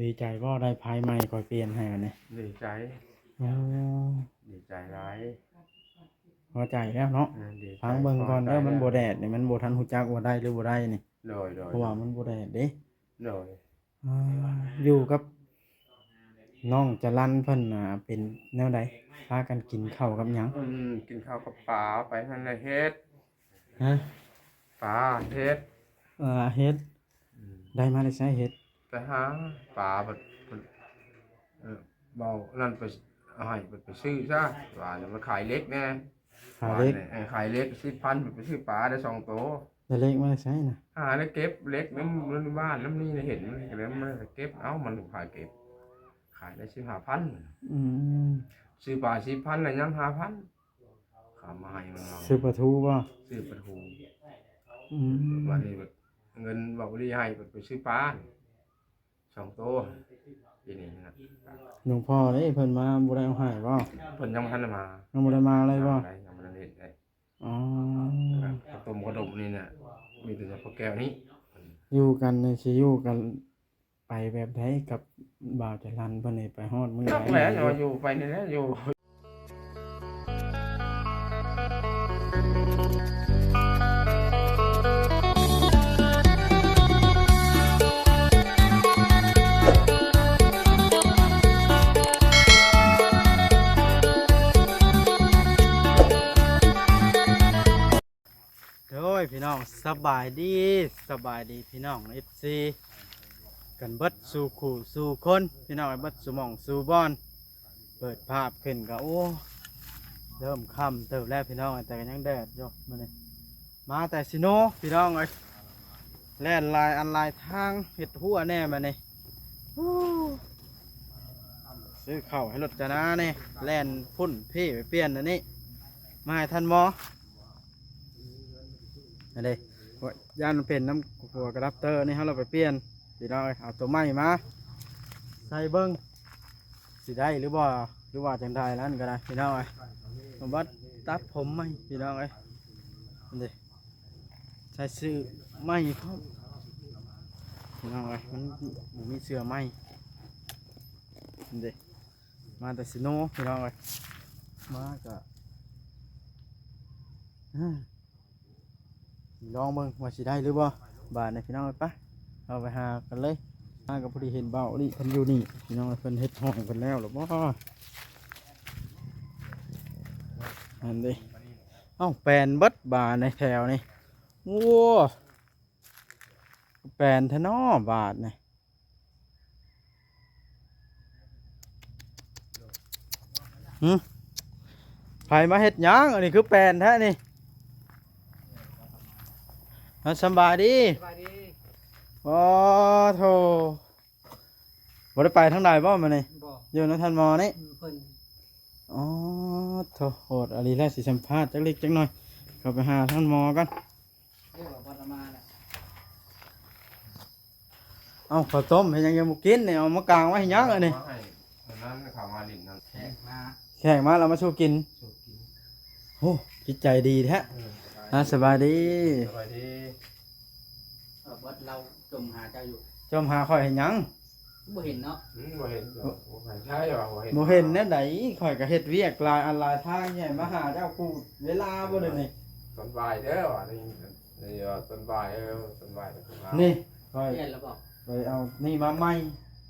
ດີໃຈບໍ່ ໄດ້ໄຟໃໝ່ຂ້ອຍປ່ຽນໃຫ້ບັດນີ້? ດີໃຈ. ໂອ້ ດີໃຈຫຼາຍ. ພໍໃຈແລ້ວເນາະ. ເອີ ດີໃຈ. ຟັງເບິ່ງກ່ອນເດີ ພໍໃຈແລ້ວ. ມັນບໍ່ແດດນີ້ ມັນບໍ່ທັນຮູ້ຈັກວ່າໄດ້ຫຼືບໍ່ໄດ້ນີ້. ໂດຍໆ. ເພາະວ່າມັນບໍ່ແດດເດ້. ໂດຍ. ອ່າ ຢູ່ກັບນ້ອງຈະລັນເພິ່ນ ອ່າ ເປັນແນວໃດ? ພາກັນກິນເຂົ້າກັບຫຍັງ? ອືມ ກິນເຂົ້າກັບປາ ໄປຫັ້ນແຫຼະເຫັດ. ຮະ? ປາ ເຫັດ. ເອີ ເຫັດ. ອືມ. ໄດ້ມາແຕ່ໃສເຫັດ? ໄປຫາປາ ບັດ ເອີ ເວົ້ານັ້ນໄປ ເອົາໃຫ້ ບັດໄປຊື້ຊະ ວ່າມັນຂາຍເຫຼັກແດ່. ຂາຍເຫຼັກ. ເອີ ຂາຍເຫຼັກ ສິບພັນ ໄປຊື້ປາໄດ້ສອງໂຕ. ໄດ້ເຫຼັກມາແຕ່ໃສນະ? ຫາໄດ້ເກັບເຫຼັກນຳ ນຳບ້ານນຳນີ້ ເຫັນມັນກໍເລີຍມາເກັບເອົາ. ມັນຂາຍເກັບ ຂາຍໄດ້ສິບຫ້າພັນ. ອືມ. ຊື້ປາສິບພັນ ແລ້ວຍັງຫ້າພັນ ເຂົາມາໃຫ້ມັນ. ຊື້ປາທູບໍ່? ຊື້ປາທູ. ອືມ. ບາດນີ້ເງິນເວົ້າດີໃຫ້ໄປຊື້ປາ ສອງໂຕປີນີ້ນະ. ຫຼວງພໍ່ເດ້ ເພິ່ນມາບໍ່ໄດ້ເອົາໃຫ້ບໍ່? ເພິ່ນຍັງບໍ່ທັນໄດ້ມາ. ຍັງບໍ່ໄດ້ມາເລີຍບໍ່? ຍັງບໍ່ໄດ້ ຍັງບໍ່ທັນເຫັນເລີຍ. ອໍ ເຂົ້າຕົ້ມເຂົ້າຕົ້ມນີ້ນະ ມີແຕ່ພໍ່ແກ້ວນີ້. ຢູ່ກັນນີ້ຊິຢູ່ກັນໄປແບບໃດກັບບ່າວຈະລັນເພິ່ນນີ້? ໄປຮອດມື້ໃດ? ຈັກແຫຼະ ຢູ່ໄປນີ້ແຫຼະ ຢູ່. ໂດຍພີ່ນ້ອງ ສະບາຍດີ ສະບາຍດີພີ່ນ້ອງເອັຟຊີ ກັນເບິດສູ່ຄູ່ສູ່ຄົນ ພີ່ນ້ອງເບິດສູ່ໝ່ອງສູ່ບ່ອນ. ເປີດພາບຂຶ້ນກໍ ໂອ້ ເລີ່ມຄ່ຳເຕີບແລ້ວພີ່ນ້ອງ ແຕ່ກໍຍັງແດດຢູ່ມື້ນີ້. ມາແຕ່ຊິໂນພີ່ນ້ອງເອີຍ ແລ່ນຫຼາຍອັນຫຼາຍທາງ ເຮັດຮົ້ວແດ່ບັດນີ້. ຊື້ເຂົ້າໃຫ້ລົດຈະນາແດ່ ແລ່ນພຸ້ນພີ້ໄປປ່ຽນອັນນີ້ ມາໃຫ້ທ່ານໝໍ. ອັນນີ້ ຢ້ານມັນເປັນນຳຫົວກະດັບເຕີນີ້ ເຮົາລະໄປປ່ຽນພີ່ນ້ອງເອີຍ. ເອົາໂຕໃໝ່ມາໃສ່ເບິ່ງ ຊິໄດ້ຫຼືບໍ່ ຫຼືວ່າຈັ່ງໃດນັ້ນກໍໄດ້ພີ່ນ້ອງເອີຍ. ມາບັດຕັດຜົມໃໝ່ພີ່ນ້ອງເອີຍ. ອັນນີ້ ໃສ່ເສື້ອໃໝ່ພ້ອມພີ່ນ້ອງເອີຍ ມັນບໍ່ມີເສື້ອໃໝ່. ອັນນີ້ ມາແຕ່ຊິໂນພີ່ນ້ອງເອີຍ ມາກະ ລອງເບິ່ງວ່າຊິໄດ້ຫຼືບໍ່ບາດນີ້ພີ່ນ້ອງເອີຍ. ໄປ ເຮົາໄປຫາກັນເລີຍ. ຫາກໍພໍດີເຫັນບ່າວອີ່ຫຼີເພິ່ນຢູ່ນີ້ພີ່ນ້ອງເອີຍ ເພິ່ນເຮັດຫ້ອງເພິ່ນແລ້ວລະບໍ່? ອັນນີ້ ເອົ້າ ແປນເບິດບາດໃນແຖວນີ້. ໂອ້ ແປນແທ້ເນາະບາດນີ້. ຫຶ ໃຜມາເຮັດຫຍັງ? ອັນນີ້ຄືແປນແທ້ນີ້. ອ່າ ສຳບາຍດີ. ສະບາຍດີ. ໂອ້ໂທ້ ບໍ່ໄດ້ໄປທາງໃດບໍ່ມື້ນີ້? ບໍ່. ຢູ່ນຳທ່ານໝໍນີ້? ອືມ ເພິ່ນ. ອໍ ໂທ້ ໂຫດອີ່ຫຼີແລ້ວ ຊິສຳພາດຈັກເລັກຈັກໜ້ອຍ. ເຂົ້າໄປຫາທ່ານໝໍກ່ອນ. ເອີ້ນວ່າບໍ່ໄດ້ມາແລ້ວ. ເອົ້າ ເຂົ້າຕົ້ມເຮັດຫຍັງຍັງບໍ່ກິນນີ້? ເອົາມາກາງໄວ້ເຮັດຫຍັງອັນນີ້? ມາໃຫ້ ອັນນັ້ນເຂົາມາຫຼິ້ນນຳ ແຂກມາ ແຂກມາແລ້ວມາສູ່ກິນ. ສູ່ກິນ. ໂອ້ ຈິດໃຈດີແທ້. ເອີ ອ່າ ສະບາຍດີ. ສະບາຍດີ. ເອີ ເບິດລາວຈົ່ມຫາເຈົ້າຢູ່. ຈົ່ມຫາຂ້ອຍເຮັດຫຍັງ? ບໍ່ເຫັນເນາະ. ອືມ ບໍ່ເຫັນ. ໂອ້ ບໍ່ເຫັນ ໃຊ່ວ່າບໍ່ເຫັນ. ບໍ່ເຫັນແນວໃດ? ຂ້ອຍກໍເຮັດວຽກຫຼາຍອັນຫຼາຍທາງ ໃຫຍ່ມາຫາເຈົ້າຄູ່ເວລາບໍ່ເດນີ້? ຕອນບ່າຍເດີວ່ານີ້ ນີ້ວ່າຕອນບ່າຍ. ເອີ ຕອນບ່າຍ. ນີ້ຂ້ອຍ ປ່ຽນແລ້ວບໍ່? ຂ້ອຍເອົານີ້ມາໃໝ່.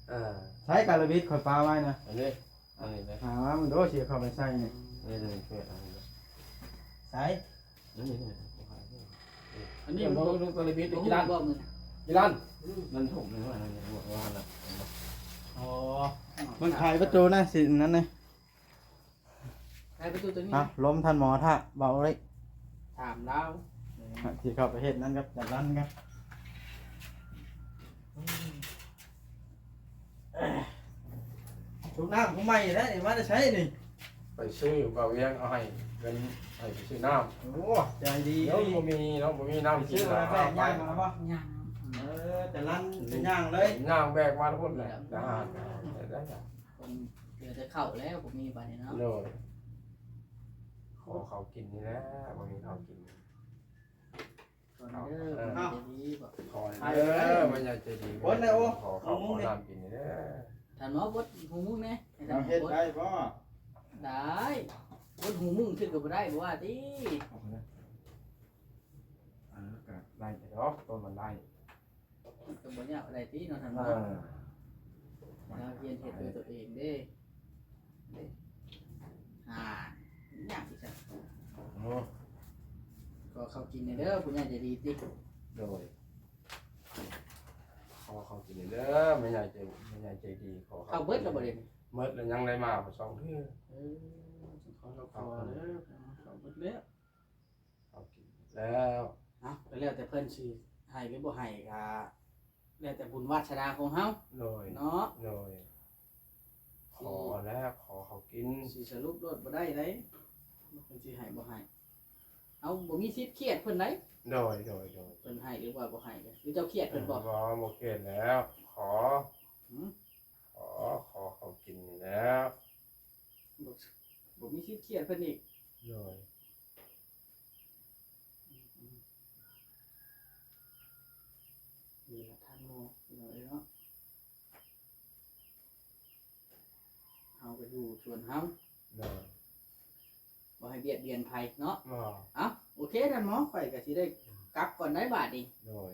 ເອີ ໃຊ້ກາລະວິດຂ້ອຍປາໄວ້ນະ. ອັນນີ້ ອັນນີ້ນະ ຫາມາເບິ່ງດູ ຊິເອົາເຂົ້າໄປໃສ່ນີ້. ນີ້ ນີ້ ເປີດເອົານີ້ນະ. ໃສ່ ອັນນີ້ ອັນນີ້ ບໍ່ຮູ້ ບໍ່ຮູ້ ບໍ່ຮູ້ ບໍ່ຮູ້ ບໍ່ຮູ້ ບໍ່ຮູ້ ບໍ່ຮູ້ ບໍ່ຮູ້. ອໍ ມັນໄຂປະຕູນະ ຊິນັ້ນນະ ໄຂປະຕູຕົວນີ້. ອ່ະ ລົມທ່ານໝໍຖ້າ ເບົາເລີຍ ຖາມລາວ. ອ່ະ ຊິເຂົ້າໄປເຮັດນັ້ນກັບຈານລັນກັນ. ສູບນ້ຳຜູ້ໃໝ່ແລ້ວນີ້ ມາແຕ່ໃສນີ້? ໄປຊື້ ບ່າວວຽງເອົາໃຫ້ເງິນໃຫ້ໄປຊື້ນ້ຳ. ໂອ້ ໃຈດີ. ເຮົາບໍ່ມີເນາະ ບໍ່ມີນ້ຳກິນ. ຊື້ມາແບກຍ່າງມາບໍ່? ຍ່າງ. ເອີ ແຕ່ລັນແຕ່ຍ່າງເລີຍ. ຍ່າງແບກມາພຸ້ນແຫຼະ. ໄດ້ ໄດ້ ໄດ້. ຄົນເຫຼືອແຕ່ເຂົ້າແລ້ວ ບໍ່ມີບາດນີ້ເນາະ. ໂດຍ. ຂໍເຂົ້າກິນນີ້ແຫຼະ ບໍ່ມີເຂົ້າກິນ. ກ່ອນເດີ ເອີ ເອີ ຜູ້ໃຫຍ່ໃຈດີບໍ ຂໍເດີ ແມ່ໃຫຍ່ໃຈດີ ບົດແລ້ວ ໂອ້ ຂໍເຂົ້າ ຂອງມຸ້ງນີ້ ຂໍນ້ຳກິນນີ້ເດີ ທ່ານໝໍບົດຂອງມຸ້ງແດ່ ໃຫ້ທ່ານໝໍບົດ ເຮົາເຮັດໄດ້ບໍ່? ໄດ້ ບົດຂອງມຸ້ງຊື່ກໍບໍ່ໄດ້ ບໍ່ວ່າຕິ ເອີ ກໍໄດ້ດອກ ຕົ້ນມັນໄດ້ ກໍບໍ່ຍາກປານໃດຕິເນາະທ່ານເນາະ ເອີ ລາວຮຽນເຮັດດ້ວຍຕົວເອງເດ້ ເດ້ ອ່າ ຍາກອີກຊັ້ນ ເນາະ ຂໍເຂົ້າກິນແດ່ເດີ ຜູ້ໃຫຍ່ໃຈດີຕິ ໂດຍ ຂໍເຂົ້າກິນແດ່ເດີ ແມ່ໃຫຍ່ໃຈ ແມ່ໃຫຍ່ໃຈດີ ຂໍເຂົ້າ ເຂົ້າເບິດແລ້ວບໍ່ເດນີ້? ເໝິດແລ້ວ ຍັງໄດ້ມາບໍ່ສອງເທື່ອ ເອີ ຂໍເຂົ້າ ຂໍເຂົ້າເດີ ເຂົ້າເບິດແລ້ວ ເຂົ້າກິນແລ້ວ ເອົ້າ ກໍແລ້ວແຕ່ເພິ່ນຊິໃຫ້ຫຼືບໍ່ໃຫ້ ກໍແລ້ວແຕ່ບຸນວາດສະໜາຂອງເຮົາ ໂດຍ ເນາະ ໂດຍ ຂໍແລ້ວ ຂໍເຂົ້າກິນ ຊິສະຫຼຸບໂລດບໍ່ໄດ້ໃດ ເພິ່ນຊິໃຫ້ບໍ່ໃຫ້ ເຮົາບໍ່ມີສິດຄຽດເພິ່ນໃດ ໂດຍ ໂດຍ ໂດຍ ເພິ່ນໃຫ້ຫຼືວ່າບໍ່ໃຫ້ ຫຼືເຈົ້າຄຽດເພິ່ນບໍ່? ບໍ່ ບໍ່ຄຽດແລ້ວ ຂໍ ຫື? ຂໍ ຂໍເຂົ້າກິນນີ້ແຫຼະ ບໍ່ ບໍ່ມີສິດຄຽດເພິ່ນອີກ ໂດຍ ອືມ ນີ້ລະທ່ານໝໍ ພີ່ນ້ອງເອີຍເນາະ ເຮົາກໍຢູ່ສ່ວນເຮົາ ໂດຍ ບໍ່ໃຫ້ບຽດບຽນໃຜເນາະ ບໍ່ ເອົ້າ ໂອເຄ ທ່ານໝໍ ຂ້ອຍກໍຊິໄດ້ ອືມ ກັບກ່ອນໄດ໋ບາດນີ້ ໂດຍ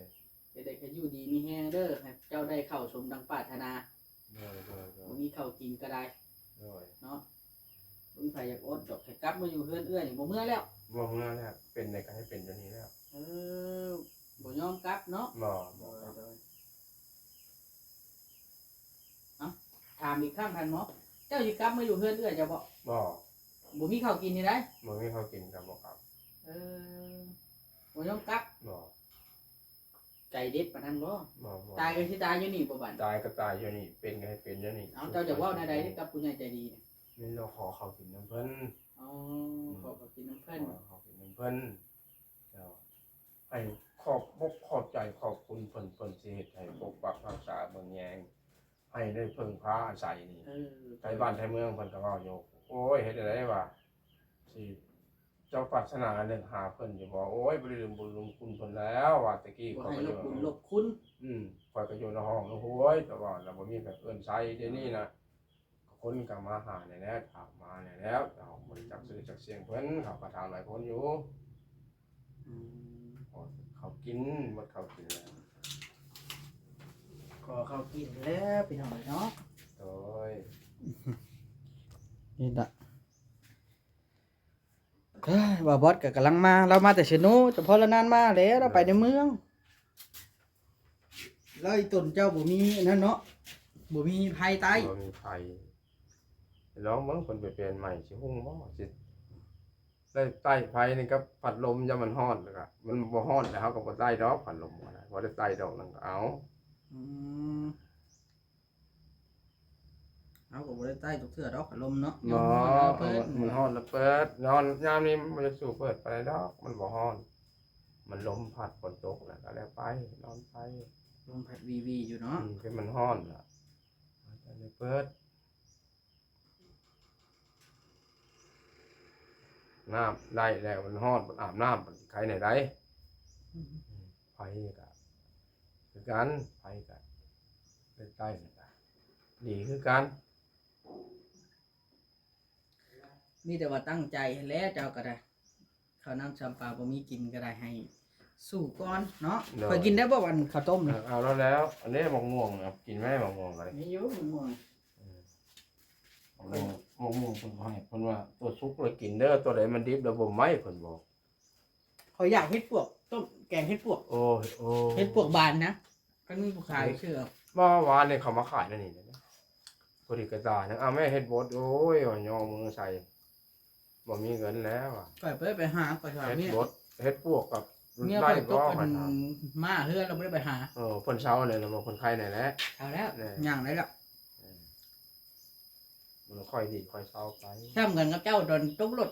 ຈະໄດ້ໃຫ້ຢູ່ດີມີແຮງເດີ ໃຫ້ເຈົ້າໄດ້ເຂົ້າສົມດັ່ງປາດຖະໜາ ໂດຍ ໂດຍ ໂດຍ ບໍ່ມີເຂົ້າກິນກໍໄດ້ ໂດຍ ເນາະ ບໍ່ມີໃຜຢາກອົດດອກ ໃຫ້ກັບມາຢູ່ເຮືອນເອື້ອຍນີ້ ບໍ່ເມືອແລ້ວ ບໍ່ເມືອແລ້ວ ເປັນໃດກໍໃຫ້ເປັນຢູ່ນີ້ແລ້ວ ເອີ ບໍ່ຍອມກັບເນາະ ບໍ່ ບໍ່ ໂດຍ ໂດຍ ເອົ້າ ຖາມອີກຄັ້ງທ່ານໝໍ ເຈົ້າຊິກັບມາຢູ່ເຮືອນເອື້ອຍເຈົ້າບໍ່? ບໍ່ ບໍ່ມີເຂົ້າກິນນີ້ໃດ໋ ບໍ່ມີເຂົ້າກິນກໍບໍ່ກັບ ເອີ ບໍ່ຍອມກັບ ບໍ່ ໃຈເດັດປານນັ້ນບໍ່? ບໍ່ ບໍ່ ຕາຍກໍຊິຕາຍຢູ່ນີ້ບໍ່ບັດ? ຕາຍກໍຕາຍຢູ່ນີ້ ເປັນກໍໃຫ້ເປັນຢູ່ນີ້ ເອົ້າ ເຈົ້າຢາກເວົ້າແນວໃດກັບຜູ້ໃຫຍ່ໃຈດີນີ້? ແມ່ນວ່າຂໍເຂົ້າກິນນຳເພິ່ນ ອໍ ອືມ ຂໍເຂົ້າກິນນຳເພິ່ນ ຂໍເຂົ້າກິນນຳເພິ່ນ ເຈົ້າ ໃຫ້ຂອບອົກຂອບໃຈຂອບຄຸນເພິ່ນ ເພິ່ນຊິເຮັດໃຫ້ປົກປັກຮັກສາເບິ່ງແຍງ ໃຫ້ໄດ້ເພິ່ງພາອາໄສນີ້ ເອີ ໄທບ້ານໄທເມືອງເພິ່ນກໍເວົ້າຢູ່ ໂອ້ຍ ເຮັດຈັ່ງໃດວ່າ ຊິ ເຈົ້າປາດຖະໜາເລື່ອງຫາເພິ່ນຢູ່ບໍ່? ໂອ້ຍ ບໍ່ໄດ້ລືມບຸນລືມຄຸນເພິ່ນແລ້ວ ວ່າແຕ່ກີ້ ບໍ່ໃຫ້ລົບບຸນລົບຄຸນ ອືມ ຂ້ອຍກໍຢູ່ໃນຫ້ອງໃນຫ້ວຍ ແຕ່ວ່າລະບໍ່ມີໃຜເອີ້ນໃສ່ ດຽວນີ້ນະ ຄົນກໍມາຫາແດ່ແລ້ວ ຖາມມາແດ່ແລ້ວ ເຮົາບໍ່ໄດ້ຈັກຊື່ຈັກສຽງເພິ່ນ ເຂົາກໍຖາມຫຼາຍຄົນຢູ່ ອືມ ຂໍເຂົ້າກິນ ໝົດເຂົ້າກິນແລ້ວ ຂໍເຂົ້າກິນແລ້ວ ພີ່ນ້ອງເອີຍເນາະ ໂດຍ ນີ້ລະ ເອີຍ ບ່າວບອດກໍກຳລັງມາ ລາວມາແຕ່ເຊໂນ ຈະພໍລະນານມາແລ້ວ ລາວໄປໃນເມືອງ ແລ້ວອີ່ຕົນເຈົ້າບໍ່ມີອັນນັ້ນເນາະ ບໍ່ມີໄຟໃຕ້ ບໍ່ມີໄຟ ລອງເບິ່ງເພິ່ນໄປປ່ຽນໃໝ່ ຊິຮຸ່ງບໍ່ ຊິໄດ້ໃຕ້ໄຟນີ້ກັບພັດລົມ ຢ້ານມັນຮ້ອນ ແລ້ວກໍມັນບໍ່ຮ້ອນ ແລ້ວເຮົາກໍບໍ່ໃຕ້ດອກ ພັດລົມກໍໄດ້ ບໍ່ໄດ້ໃຕ້ດອກ ນັ້ນກໍເອົາ ອືມ ເຮົາກໍບໍ່ໄດ້ໃຕ້ທຸກເທື່ອດອກ ພັດລົມເນາະ ບໍ່ ມັນຮ້ອນແລ້ວເປີດ ມັນຮ້ອນແລ້ວເປີດ ນອນຍາມນີ້ມັນບໍ່ຢາກສູ້ເປີດປານໃດດອກ ມັນບໍ່ຮ້ອນ ມັນລົມພັດຝົນຕົກແລ້ວກໍແລ້ວໄປ ນອນໄປ ລົມພັດວີໆຢູ່ເນາະ ອືມ ຄືມັນຮ້ອນລະ ເອົາໃຈເປີດ ນ້ຳໄດ້ແລ້ວ ມັນຮ້ອນ ມັນອາບນ້ຳ ມັນໄຄແນວໃດ ອືມ ໄຟກໍຄືກັນ ໄຟກໍໃກ້ໆ ນີ້ກໍດີຄືກັນ ມີແຕ່ວ່າຕັ້ງໃຈຫັ້ນແຫຼະ ເຈົ້າກໍໄດ້ ເຂົ້ານ້ຳຊຳປາບໍ່ມີກິນກໍໄດ້ ໃຫ້ສູ້ກ່ອນເນາະ ໂດຍ ຂ້ອຍກິນໄດ້ບໍ່ ອັນເຂົ້າຕົ້ມນະ? ເອີ ເອົາແລ້ວ ອັນນີ້ໝາກມ່ວງນະ ກິນໄໝ ໝາກມ່ວງກໍໄດ້ ມີຢູ່ໝາກມ່ວງ ເອີ ໝາກມ່ວງ ໝາກມ່ວງເພິ່ນກໍໃຫ້ ເພິ່ນວ່າຕົວສຸກແລ້ວກິນເດີ ຕົວໃດມັນດິບແລ້ວບໍ່ໄໝ້ ເພິ່ນບອກ ຂ້ອຍຢາກເຫັດປວກ ຕົ້ມແກງເຫັດປວກ ໂອ້ຍ ໂອ້ຍ ເຫັດປວກບານນະ ຄັນມີຜູ້ຂາຍ ເອີ ຊື້ເອົາ ບໍ່ ວານນີ້ເຂົາມາຂາຍແນວນີ້ເດ້ ພໍດີກະຕາຍ ເອົາແມ່ເຫັດບົດ ໂອ້ຍ ວ່າຍໍມືໃສ່ ບໍ່ມີເງິນແລ້ວ ຂ້ອຍໄປ ໄປຫາ ຂ້ອຍຖາມເມຍ ເຫັດບົດ ເຫັດປວກກັບ ເມຍຂ້ອຍຕົກອັນ ມາເຮືອນແລ້ວບໍ່ໄດ້ໄປຫາ ເອີ ເພິ່ນເຊົາແລ້ວ ເພິ່ນໄຄແນວແຫຼະ ເຊົາແລ້ວ ຍ່າງໄດ້ແລ້ວ ເອີ ມັນຄ່ອຍດີຄ່ອຍເຊົາໄປ ສ່ຳກັນກັບເຈົ້າຕອນຕົກລົດ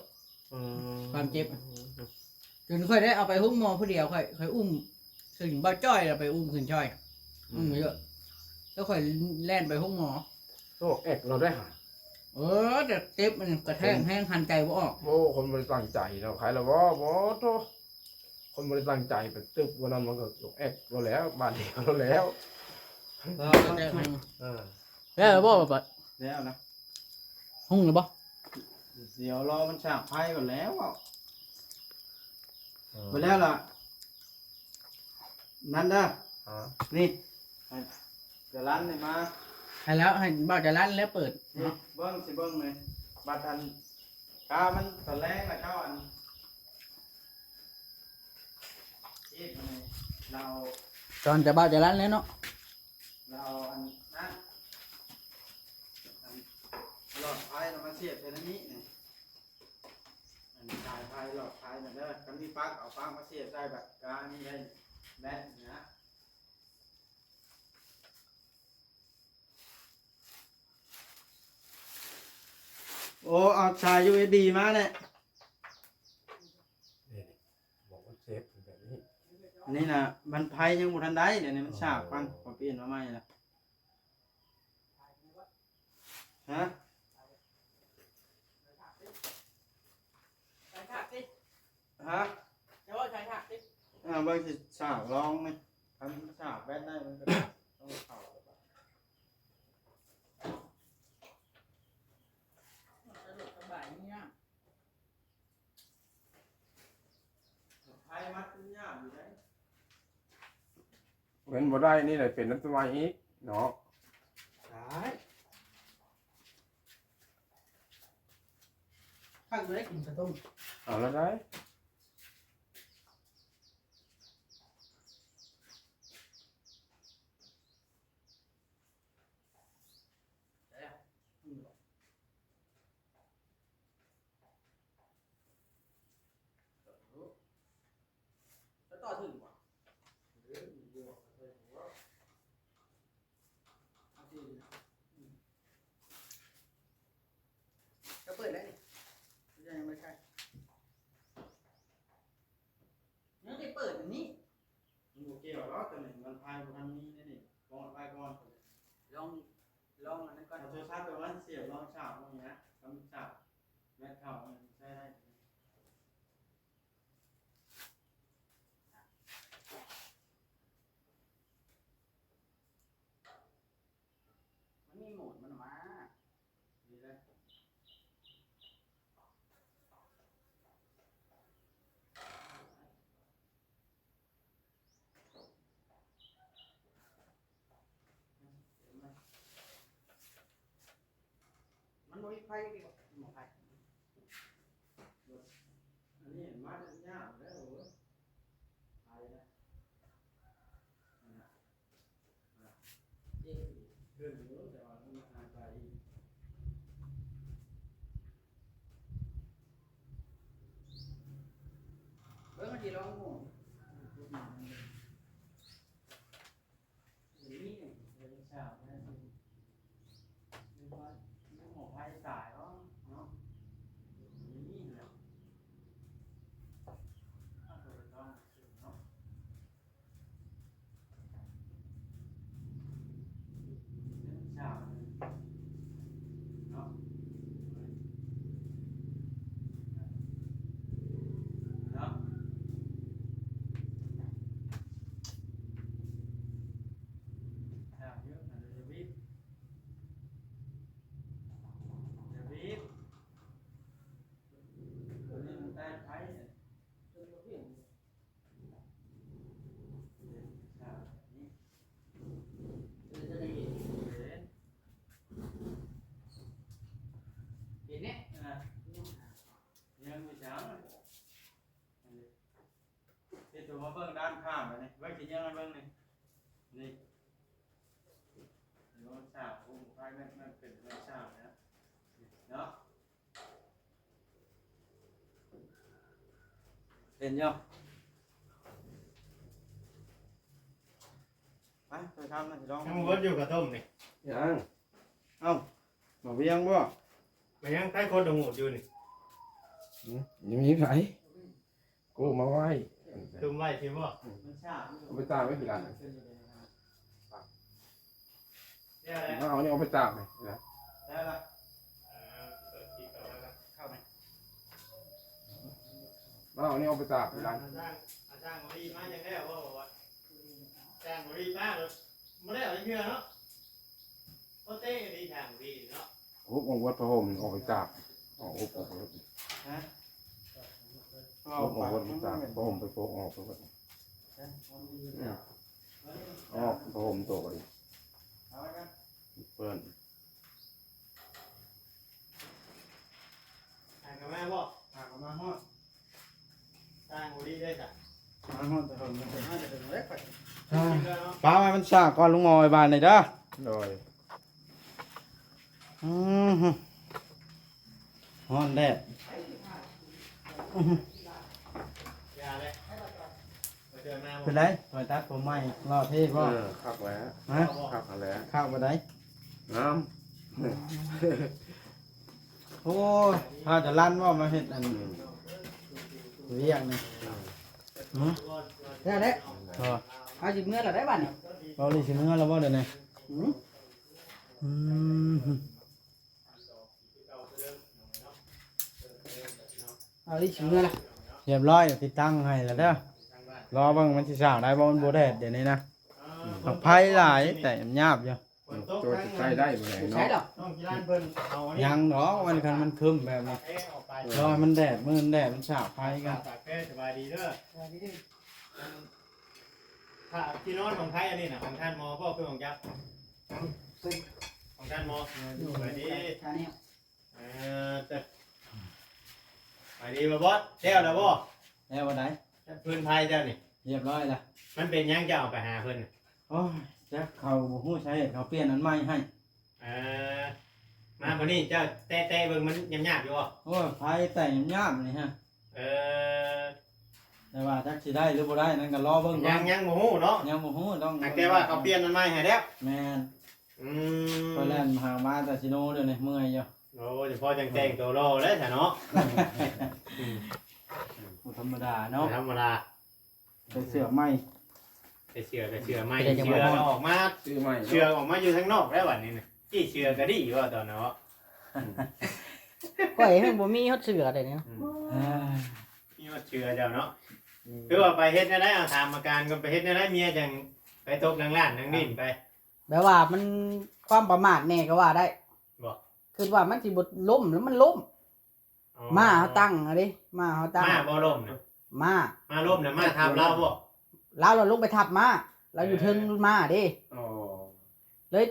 ອືມ ຄວາມເຈັບ ຈົນຂ້ອຍໄດ້ເອົາໄປໂຮງໝໍຜູ້ດຽວ ຂ້ອຍ ຂ້ອຍອຸ້ມຂຶ້ນ ບ່າວຈ້ອຍລະໄປອຸ້ມຂຶ້ນຊ່ອຍ ອືມ ອຸ້ມເຍອະ ແລ້ວຂ້ອຍແລ່ນໄປໂຮງໝໍ ໂຕແອກລາວໄດ້ຫາ ເອີ ແຕ່ເຈັບມັນກະແທກແຮງ ຫັນໃຈບໍ່ອອກ ໂອ້ ຄົນບໍ່ໄດ້ຕັ້ງໃຈເນາະ ໃຄລະບໍ່ ບໍ່ໂຕ ຄົນບໍ່ໄດ້ຕັ້ງໃຈໄປຕຶບ ວັນນັ້ນມັນກໍແອກໂລດແລ້ວ ບາດດຽວໂລດແລ້ວ. ເອີ ແລ້ວບໍ່ປະ? ແລ້ວນະ. ຫຸງແລ້ວບໍ່? ດຽວລໍມັນສາກໄຟກ່ອນແລ້ວ. ເອີ ໄປແລ້ວລະ. ນັ້ນເດີ ຮະ? ນີ້ ໃຫ້ຈະລັນນີ້ມາ ໃຫ້ແລ້ວ ໃຫ້ບ່າວຈະລັນແລ້ວເປີດເນາະ. ເບິ່ງ ຊິເບິ່ງນີ້ ບັດອັນ ກາມັນຕອນແລງລະເຈົ້າອັນ ເຮັດນີ້ ລາວ ຕອນຈະບ່າວຈະລັນແລ້ວເນາະ ລາວອັນນັ້ນ ອັນຫຼອດໄຟນຳມາສຽບໃສ່ໃນນີ້ນີ້ ອັນສາຍໄຟຫຼອດໄຟນັ້ນເດີ ຄັນມີປັກ ເອົາປັກມາສຽບໃສ່ ບັດການີ້ໄດ້ແບດນີ້ນະ. ໂອ້ ເອົາສາຍຢູເອັສບີມາແຫຼະ. ນີ້ ບອກມັນເຊບແບບນີ້ ອັນນີ້ນະ ມັນໄຟຍັງບໍ່ທັນໄດ້ ດຽວນີ້ມັນສາກ ອໍ ຟັງ ຂໍປ່ຽນມາໃໝ່ລະ. ຮະ? ຮະ? ເຈົ້າວ່າໃຊ້ຖາກຕິ? ອ່າ ເບິ່ງຊິສາກລອງນີ້ ຄັນສາກແບດໄດ້ມັນກໍຕ້ອງເຂົ້າແລ້ວ. ສະດວກສະບາຍ ຫຍຸ້ງຍາກ ໃຜມັດຫຍຸ້ງຍາກຢູ່ໃດ. ເວັນບໍ່ໄດ້ນີ້ແຫຼະ ເປັນນຳຕົວໃໝ່ອີກເນາະ. ຕາຍ ຄັກຢູ່ໄດ໋ ກິນເຂົ້າຕົ້ມ ເອົາລະໄດ໋. ກໍເປີດໄດ້ນີ້ ຍັງບໍ່ໄດ້ໃຊ້ ຍັງໄດ້ເປີດອັນນີ້. ມັນບໍ່ກ່ຽວດອກ ຕົວນີ້ມັນພາຍບໍ່ທັນມີແນວນີ້ ກ່ອນໄວ້ກ່ອນ. ລອງ ລອງອັນນັ້ນກ່ອນ ເອົາໂທລະສັບຕົວນັ້ນສຽບລອງສາກເບິ່ງນະ ຄັນສາກແບັດເຂົ້າມັນໃຊ້ໄດ້. ມັນມີໂໝດມັນມາ ນີ້ແຫຼະ. ມັນບໍ່ມີໄຟຕິ ບໍ່ມີໄຟ ອັນນີ້ມາແຕ່ຍາມແລ້ວ ໂອ້ຍ ໄຟນະ ນັ້ນນະ. ເອີ ເດີນຢູ່ ແຕ່ວ່າມັນຫາຍໄປອີກ ເບິ່ງມັນຊິລອງໂຫ ເປັນນີ້ ເປັນສາວນະ ເປັນວ່າ ເປັນໝໍໄພຕາຍເນາະ ເປັນນີ້ແຫຼະ ເອົາໂຕໄປຕ້ອງເນາະ. ເຫັນແນ່ ອ່າ ຍັງມີສາມ ອັນນີ້ ເຮັດຕົວມາເບິ່ງດ້ານຂ້າງ ອັນນີ້ ເບິ່ງຊິຍັງໃຫ້ເບິ່ງນີ້ ນີ້ ເບິ່ງສາມ ໂອ້ ໄປແມ່ນ ແມ່ນເປັນແມ່ນສາມນະ ເນາະ. ເຫັນຢູ່ ໄປ ໄປທຳນະ ລອງ ຍັງບໍ່ເບິດຢູ່ກະຕົ້ມນີ້ ຍັງ ເອົ້າ ມາວຽງບໍ່ ໄປຍັງໃຕ້ໂຄດດອກຫູດຢູ່ນີ້ ຫື ຍັງມີໃຜ ກູ້ມາໄວ້ ຕຸ້ມໄວ້ພີ້ບໍ່ ເອົາໄປຕາກໄວ້ພີ້ລະ ມາເອົານີ້ອອກໄປຕາກນີ້ນະ ມາເອົານີ້ອອກໄປຕາກພີ້ລະ ອາຈານ ອາ ສ້າງບໍລີມາຈັ່ງແລ້ວ ເວົ້າວ່າສ້າງບໍລີມາ ບໍ່ແລ້ວຈັກເທື່ອເນາະ. ບໍ່ເຕະດີຊ່າງບໍລີເນາະ. ໂອ້ ອອກວັດພະຫົມ ອອກໄປຕາກ ອອກອົບອອກ ຮະ? ອອກວັດໄປຕາກ ພະຫົມໄປໂປະອອກໄປໝົດ. ອອກພະຫົມໂຕກໍດີ ເປີ້ນ ຫາກະມາບໍ່? ຫາກະມາຮອດ ຕ່າງບໍ່ດີເດ້ສະ ມາຮອດແຕ່ເພິ່ນ ມາແຕ່ເພິ່ນເດ້. ປ້າໄວ້ມັນຊາກ່ອນ ລຸງໝໍໄວ້ບ້ານນີ້ເດີ. ໂດຍ. ອືມ ຮ້ອນແດດ. ອືມ ເປັນໄດ? ຂ້ອຍຕັດຜົມໃໝ່ ຫຼໍ່ເທ່ບໍ່? ເອີ ຄັກແລ້ວ. ຮະ? ຄັກຫັ້ນແຫຼະ. ຄັກບໍ່ໄດ? ງາມ. ໂອ້ຍ ພາຈະລັນບໍ່ມາເຮັດອັນ ອືມ ວຽກນີ້. ອືມ ແລ້ວແຫຼະ. ເອີ ພາຊິເມືອແລ້ວໄດ໋ບັດນີ້. ເອົານີ້ຊິເມືອແລ້ວບໍ່ດຽວນີ້? ອືມ ອືມ. ເອົາ ລຽບຮ້ອຍ ຕິດຕັ້ງໃຫ້ແລ້ວເດີ. ລໍເບິ່ງມັນຊິສ້າງໄດ້ບໍ່ ມັນບໍ່ແດດດຽວນີ້ນະ. ບັກໄຟຫຼາຍ ແຕ່ຫຍາບຢູ່. ໂຕຊິໃຊ້ໄດ້ບໍ່ໄດ້ເນາະ. ຍັງດອກ ມັນ ຄັນມັນຄຶ້ມແບບນີ້ ລໍໃຫ້ມັນແດດ ມື້ມັນແດດ ມັນສາກໄຟກັນ. ສະບາຍດີເດີ. ທີ່ນອນຂອງໃຜອັນນີ້ນະ? ຂອງທ່ານໝໍບໍ່ ຄືຂອງເຈົ້າ? ຂອງທ່ານໝໍ. ສະບາຍດີ. ເອີ ສະບາຍດີບໍ່ບອດ. ແລ້ວແລ້ວບໍ່? ແລ້ວບໍ່ໄດ້ ພື້ນໄຟເຈົ້ານີ້. ລຽບຮ້ອຍລະ. ມັນເປັນຫຍັງເຈົ້າເອົາໄປຫາເພິ່ນ? ໂອ້ຍ ຈັກ ເຂົາບໍ່ຮູ້ສາເຫດ ເຂົາປ່ຽນອັນໃໝ່ໃຫ້. ເອີ ມາບັດນີ້ເຈົ້າແຕະໆເບິ່ງ ມັນຫຍາບໆຢູ່ບໍ່? ໂອ້ຍ ໄຟແຕກຫຍາບໆນີ້ຮະ. ເອີ ແຕ່ວ່າຈັກຊິໄດ້ຫຼືບໍ່ໄດ້ນັ້ນກໍລໍເບິ່ງກ່ອນ. ຍັງ ຍັງບໍ່ຮູ້ເນາະ. ຍັງບໍ່ຮູ້ ຕ້ອງ ແຕ່ວ່າເຂົາປ່ຽນອັນໃໝ່ໃຫ້ແລ້ວ. ແມ່ນ. ອືມ ຂ້ອຍແລ່ນຫາມາແຕ່ຊິໂນດຽວນີ້ ເມື່ອຍຢູ່. ໂອ້ ຈະພໍຈັ່ງແຕ່ງໂຕຫຼໍ່ແລ້ວຊະເນາະ. ອືມ ບໍ່ທຳມະດາເນາະ ບໍ່ທຳມະດາ. ໃສ່ເສື້ອໃໝ່ ໃສ່ເສື້ອ ໃສ່ເສື້ອໃໝ່ ເສື້ອອອກມາ ຊື້ໃໝ່ ເສື້ອອອກມາຢູ່ທາງນອກແລ້ວບັດນີ້ນະ. ກີ້ເສື້ອກໍດີວ່າຕອນນັ້ນເນາະ. ອືມ ຂ້ອຍຍັງບໍ່ມີຮອດເສື້ອເດນີ້. ອືມ ອ່າ ມີຮອດເສື້ອເຈົ້າເນາະ. ອືມ ຄືວ່າໄປເຮັດແນວໃດ? ເອົາ ຖາມອາການກ່ອນ ໄປເຮັດແນວໃດ ເມຍຈັ່ງໄປຕົກນາງລ້ານນາງດິ້ນໄປ? ແບບວ່າມັນຄວາມປະໝາດແດ່ກໍວ່າໄດ້. ບໍ່ ຄິດວ່າມັນຊິບໍ່ລົ້ມ ແລ້ວມັນລົ້ມ. ອໍ ມ້າເຮົາຕັ້ງຫັ້ນເດ້ ມ້າເຮົາຕັ້ງ. ມ້າບໍ່ລົ້ມນະ? ມ້າ ມ້າລົ້ມນະ ມ້າທັບລາວບໍ່? ລາວລະລົງໄປທັບມ້າ ລາວຢູ່ເທິງ ເອີ ມ້າເດ້. ອໍ ເລີຍ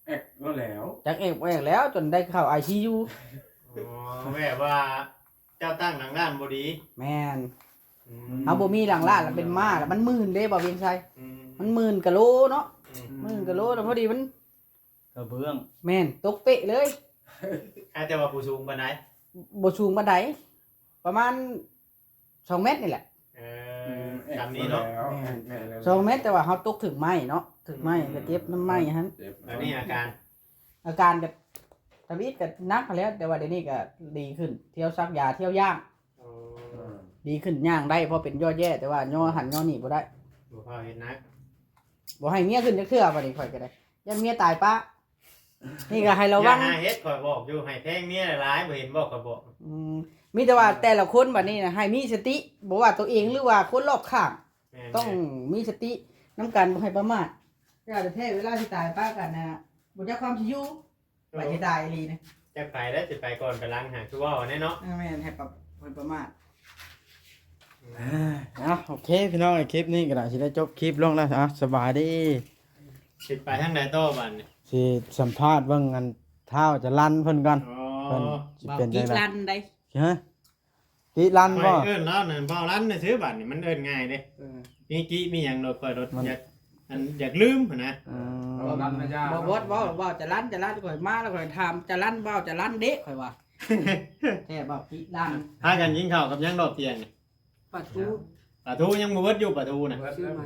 ແອກແລ້ວ ຈັກແອກບໍ່ແອກແລ້ວ ຈົນໄດ້ເຂົ້າໄອຊີຢູ. ອໍ ແບບວ່າເຈົ້າຕັ້ງຫຼັງລ້ານບໍ່ດີ. ແມ່ນ. ອືມ ເຮົາບໍ່ມີຫຼັງລ້ານ ລະເປັນມ້າ ລະມັນມື່ນເດ້ ບໍ່ວຽງໄຊ. ອືມ ມັນມື່ນກະໂລເນາະ. ອືມ ມື່ນກະໂລ ລະພໍດີມັນ ກະເບື້ອງ. ແມ່ນ ຕົກເປະເລີຍ. ອາດຈະວ່າບໍ່ສູງປານໃດ. ບໍ່ສູງປານໃດ ປະມານສອງແມັດນີ້ແຫຼະ. ເອີ ອືມ ສ່ຳນີ້ເນາະ. ແມ່ນ ແມ່ນ ສອງແມັດ ແຕ່ວ່າເຮົາຕົກຖືກໄມ້ເນາະ ຖືກໄມ້ ອືມ ກະເຈັບນຳໄມ້ຫັ້ນ. ເຈັບ ແລ້ວນີ້ອາການ ອາການກະທຳອິດກະໜັກຫັ້ນແຫຼະ ແຕ່ວ່າດຽວນີ້ກະດີຂຶ້ນ ທ່ຽວສັກຢາ ທ່ຽວຍ່າງ. ໂອ້ ອືມ ດີຂຶ້ນ ຍ່າງໄດ້ ພໍເປັນຍໍ້ແຢ້ ແຕ່ວ່າຍໍຫັ້ນຍໍນີ້ບໍ່ໄດ້. ບໍ່ພໍເຮັດໜັກ ບໍ່ໃຫ້ເມຍຂຶ້ນຈັກເທື່ອ ບັດນີ້ຂ້ອຍກະໄດ້ ຢ້ານເມຍຕາຍປະ. ນີ້ກໍໃຫ້ລະວັງ ຢ່າຫາເຮັດ ຂ້ອຍບອກຢູ່ ໃຫ້ແພງເມຍຫຼາຍໆ ບໍ່ເຫັນບໍ່ ຂ້ອຍບອກ. ອືມ ມີແຕ່ວ່າ ອືມ ແຕ່ລະຄົນບັດນີ້ນະ ໃຫ້ມີສະຕິ ບໍ່ວ່າໂຕເອງ ຫຼືວ່າຄົນລອບຂ້າງ. ແມ່ນໆ ຕ້ອງມີສະຕິນຳກັນ ບໍ່ໃຫ້ປະໝາດ. ແຕ່ແທ້ເວລາຊິຕາຍປະກັນນະ ບໍ່ຈັກຄວາມຊິຢູ່. ເອີ ວ່າຊິຕາຍອີ່ຫຼີນະ ຈັກໃຜໄດ້ ຊິໄປກ່ອນໄປຫຼັງ ຫາຄືເວົ້າແນ່ເນາະ. ເອີ ແມ່ນ ໃຫ້ປະ ໃຫ້ປະໝາດ. ອືມ ເອົາ ໂອເຄ ພີ່ນ້ອງ ຄລິບນີ້ກໍໄດ້ ຊິໄດ້ຈົບຄລິບລົງແລ້ວ. ເອົາ ສະບາຍດີ. ຊິໄປທາງໃດຕໍ່ບັດນີ້? ຊິສຳພາດເບິ່ງອັນທ້າວຈະລັນເພິ່ນກ່ອນ. ອໍ ເພິ່ນຊິເປັນຈັ່ງໃດ? ບໍ່ ກິລັນໄດ໋. ຮະ? ຕິລັນບໍ່? ຂ້ອຍເອີ້ນລາວນັ້ນ ເວົ້າລັນຊື່ໆ ບາດນີ້ມັນເອີ້ນງ່າຍເດ້. ເອີ ມີກິມີຫຍັງໂລດ ຂ້ອຍໂລດ ມັນ ຢາກ ອັນ ຢາກລືມຫັ້ນນະ. ອືມ ເວົ້າລັນນະ ຢ່າ ບໍ່ ບໍ່ ເວົ້າ ເວົ້າຈະລັນ ຈະລັນ ຂ້ອຍມາແລ້ວຂ້ອຍຖາມຈະລັນ ເວົ້າຈະລັນເດ້ ຂ້ອຍວ່າ. ແທ້ບໍ່ ຕິລັນ. ພາກັນກິນເຂົ້າກັບຫຍັງ ລອບຕຽງນີ້? ປາທູ ປາທູຍັງບໍ່ເບິດຢູ່ ປາທູນະ. ຊື້ໃໝ່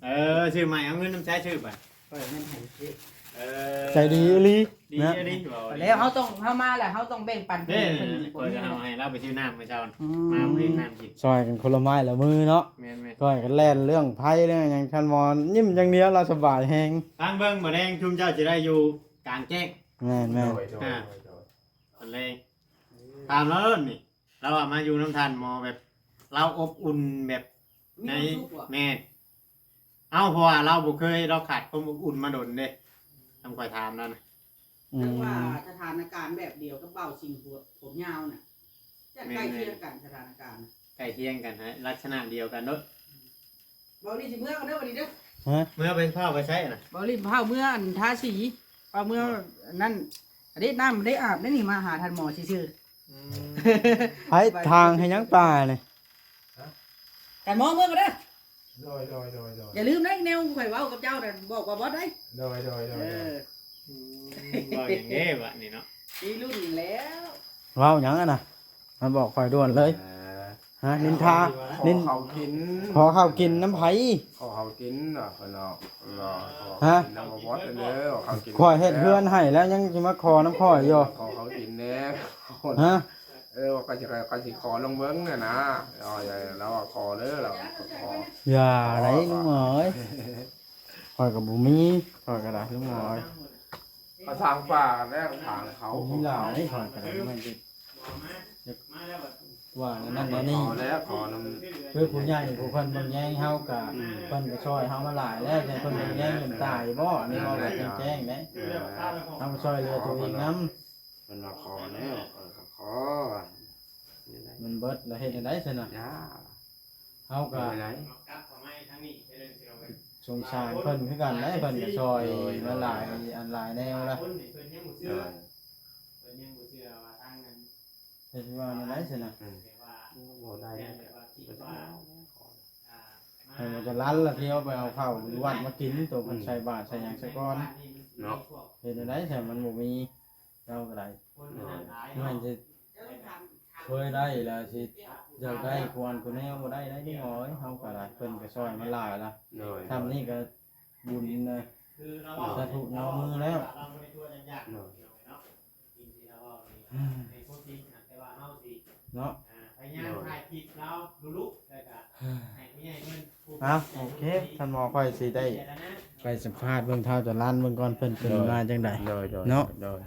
ເອີ ຊື້ໃໝ່ ເອົາເງິນນຳໃສຊື້ໄປ? ຂ້ອຍເງິນໃຫ້ຊື້. ເອີ ໃຈດີອີ່ຫຼີ ດີອີ່ຫຼີ. ແລ້ວເຮົາຕ້ອງ ເຮົາມາແລ້ວ ເຮົາຕ້ອງແບ່ງປັນເພິ່ນ. ຂ້ອຍກໍເອົາໃຫ້ລາວໄປຊື້ນ້ຳມື້ເຊົ້າ. ອືມ ມາເອົານ້ຳກິນ ຊ່ອຍກັນຄົນລະໄມ້ລະມືເນາະ. ແມ່ນໆ ຊ່ອຍກັນແລ່ນເລື່ອງໄຟເລື່ອງຫຍັງ. ຄັນໝໍຍິ້ມຢ່າງດຽວ ລາວສະບາຍແຮງ. ຟັງເບິ່ງ ມື້ແລງຊຸມເຈົ້າຊິໄດ້ຢູ່ກາງແຈ້ງ. ແມ່ນໆ ໂດຍ ໂດຍ ອ່າ ໂດຍ ໂດຍ ຕອນແລງ. ຖາມລາວໂລດນີ້ ລາວວ່າມາຢູ່ນຳທ່ານໝໍແບບ ລາວອົບອຸ່ນແບບ ມີຄວາມສຸກບໍ່? ແມ່ນ. ເອົ້າ ເພາະວ່າລາວບໍ່ເຄີຍ ລາວຂາດຄວາມອົບອຸ່ນມາດົນເດ້ ທາງຂ້ອຍຖາມລາວນະ. ອືມ ແຕ່ວ່າສະຖານະການແບບດຽວກັບບ່າວສິງ ຜົມ ຜົມຍາວນະ ຈະໃກ້ຄຽງກັນ ສະຖານະການ ໃກ້ຄຽງກັນ ໃຫ້ລັກສະນະດຽວກັນໂລດ. ເບົາລີຊິເມືອກ່ອນເດີບັດນີ້ເດີ. ຮະ? ເມືອໄປ ພາໄປໃສນະ? ເບົາລີພາເມືອ ອັນ ທາສີ ພາເມືອ ອັນນັ້ນ ອັນນີ້ນ້ຳໄດ້ອາບໄດ້ນີ້ ມາຫາທ່ານໝໍຊື່ໆ. ອືມ ໃຫ້ທາງໃຫ້ຫຍັງປານີ້? ທ່ານໝໍເມືອກ່ອນເດີ. ໂດຍ ໂດຍ ໂດຍ ໂດຍ. ຢ່າລືມເດ້ ແນວຂ້ອຍເວົ້າກັບເຈົ້ານະ ບອກວ່າບໍ່ໄດ້. ໂດຍ ໂດຍ ໂດຍ ເອີ ໂດຍ. ອືມ ເວົ້າຫຍັງເດ້ບັດນີ້ເນາະ? ມີລຸ້ນແລ້ວ. ເວົ້າຫຍັງຫັ້ນນະ? ມາບອກຂ້ອຍດ່ວນເລີຍ. ເອີ ຮະ? ນິນທາ ຂໍ ນິນ ເຂົ້າກິນ ຂໍເຂົ້າກິນນຳໃຜ? ຂໍເຂົ້າກິນເນາະ ເພິ່ນເນາະ ເນາະ. ຮະ? ຂໍເຂົ້າກິນນຳບໍ່ບອດເດີ ຂໍເຂົ້າກິນ. ຂ້ອຍເຮັດເຮືອນໃຫ້ແລ້ວ ຍັງຊິມາຂໍນຳຂ້ອຍຢູ່. ຂໍເຂົ້າກິນແດ່. ຮະ? ເອີ ວ່າຂ້ອຍຊິ ຂ້ອຍຊິຂໍລອງເບິ່ງຫັ້ນນະ. ເອີ ລາວວ່າຂໍເດີ ລາວວ່າຂໍ. ຢ່າໄດ໋ລຸງໝໍເອີຍ ຂ້ອຍກໍບໍ່ມີ ຂ້ອຍກໍໄດ້ລຸງໝໍເອີຍ. ກະຖາງປ່າກັນແລ້ວ ກະຖາງເຂົາ ມີຫຼາຍເດ້ ຂ້ອຍກໍໄດ້ ມັນຊິ ຢາກວ່າແນວນັ້ນແນວນີ້. ຂໍແລ້ວ ຂໍນຳ ຄືຜູ້ໃຫຍ່ຜູ້ເພິ່ນເບິ່ງແຍງເຮົາກະ ອືມ ເພິ່ນກໍຊ່ອຍເຮົາມາຫຼາຍແລ້ວ ແຕ່ເພິ່ນເບິ່ງແຍງຈົນຕາຍບໍ? ອັນນີ້ເວົ້າແບບແຈ້ງໆເດ້. ເອີ ເຮົາກໍຊ່ອຍເຫຼືອຕົວເອງນຳ. ເພິ່ນວ່າຂໍແລ້ວ ເອີ ກໍຂໍວ່າ ມັນເບິດແລ້ວເຮັດແນວໃດຊັ້ນນະ? ເຮົາກໍ ເຮັດແນວໃດ? ສົງສານເພິ່ນຄືກັນເດ້ ເພິ່ນກໍຊ່ອຍ ໂດຍ ມາຫຼາຍອັນຫຼາຍແນວລະ. ໂດຍ ເຮັດວ່າແນວໃດຊັ້ນນະ? ອືມ ບໍ່ໄດ້ ເພິ່ນວ່າຈະລັນລະ ທ່ຽວໄປເອົາເຂົ້າຢູ່ວັດມາກິນ ໂຕເພິ່ນ ອືມ ໃສ່ບາດໃສ່ຫຍັງຊະກ່ອນເນາະ. ເຮັດແນວໃດຊັ້ນ ມັນບໍ່ມີ ເຮົາກໍໄດ້ ໂດຍ ແມ່ນຊິເຄີຍໄດ້ລະ ຊິຢາກໄດ້ຄວນຄືແນວບໍ່ໄດ້ໄດ໋ ພີ່ນ້ອງ. ເຮົາກໍໄດ້ ເພິ່ນກໍຊ່ອຍມາຫຼາຍລະ. ໂດຍ ຊ່ຳນີ້ກໍບຸນນະ ໂດຍ ສາທຸຍອມມືແລ້ວ. ໂດຍ ເນາະ. ໂດຍ ເອົາ ໂອເຄ ທ່ານໝໍ ຂ້ອຍຊິໄດ້ໄປສຳພາດເບິ່ງທ້າວຈະລັນເບິ່ງກ່ອນ ເພິ່ນເປັນ ໂດຍ ມາຈັ່ງໃດ ໂດຍ ໂດຍ ເນາະ. ໂດຍ